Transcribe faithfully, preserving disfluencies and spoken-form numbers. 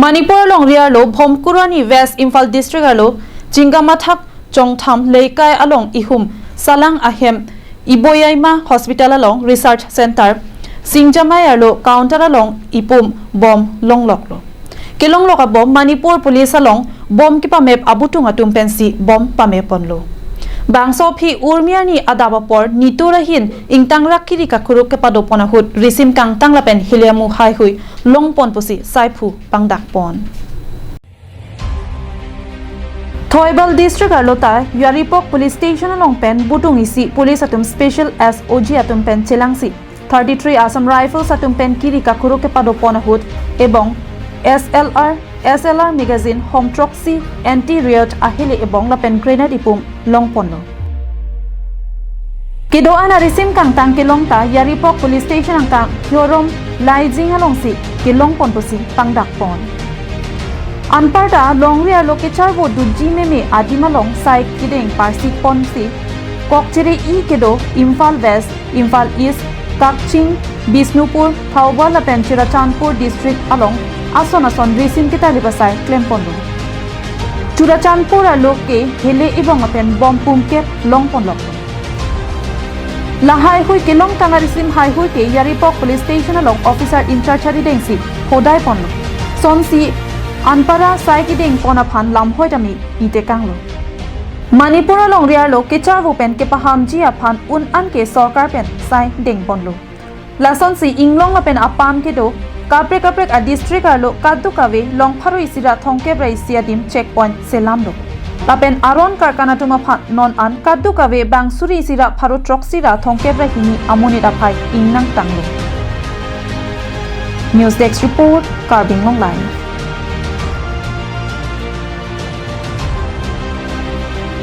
Manipur alongri arlo Bhomkurani West Imphal District arlo Chingamathak Chongtham Leikai along ihum salang ahem Iboyaima Hospital along Research Center Singjamai arlo counter along ipum bomb longloklo. Kelonglok abomb Manipur Police along bomb kepamep abutung atum pensi bomb pamep ponlo. Bangso aphi urmi arni adap apor nitur ahin ingtangrak kiri kakuruk kepadopon ahut risim kangtang lapen heliamu haihui longpon pusi saiphu pangdakpon. Thoibal District arlo ta Yaripok Police Station along pen budung isi police atum special S O G atum pen chelangsi thirty-three Assam Rifles atum pen kiri kakuruk kepadopon ahut ebong S L R, S L R magazine, hom throksi, anti riot ahele ebong lapen grenade ipum longponlo. Kedo-an arisim kangtang kelong ta Yaripok Police Station angkang Hyorom Laijing alongsi kelongpon pusi pangdakpon. Anparta longri arlo kecharvo duji meme adim along sai kedeng parsi ponsi kokchere-i kedo Imphal West, Imphal East, Kakching, Bishnupur, Thoubal lapen Churachandpur district along ason ason risim ketalip asai klemponlo. Churachandpur arlo ke hele ebong apen bomb pumkep longponlo. Lahaihui kelongtang arisim haihui ke Yaripok Police Station along officer in charge aridengsi hodaiponlo. Sonsi anparta sai kedengpon aphan lamhoi tame itekanglo. Manipur alongri arlo kecharvo pen kepahamji aphan un-an ke sorkar pen sai dengponlo. Lasonsi inglong lapen apam kedo kaprek kaprek adistrict arlo kadokave long pharo isi ra thomkep ra isi adim checkpoint selamlo. Lapen aron karkan atum aphan non an kadokave bang suri isi ra pharo throksi ra thomkep ra hini amonit aphai ingnangtanglo. News Desk Report, Karbi Anglong Live.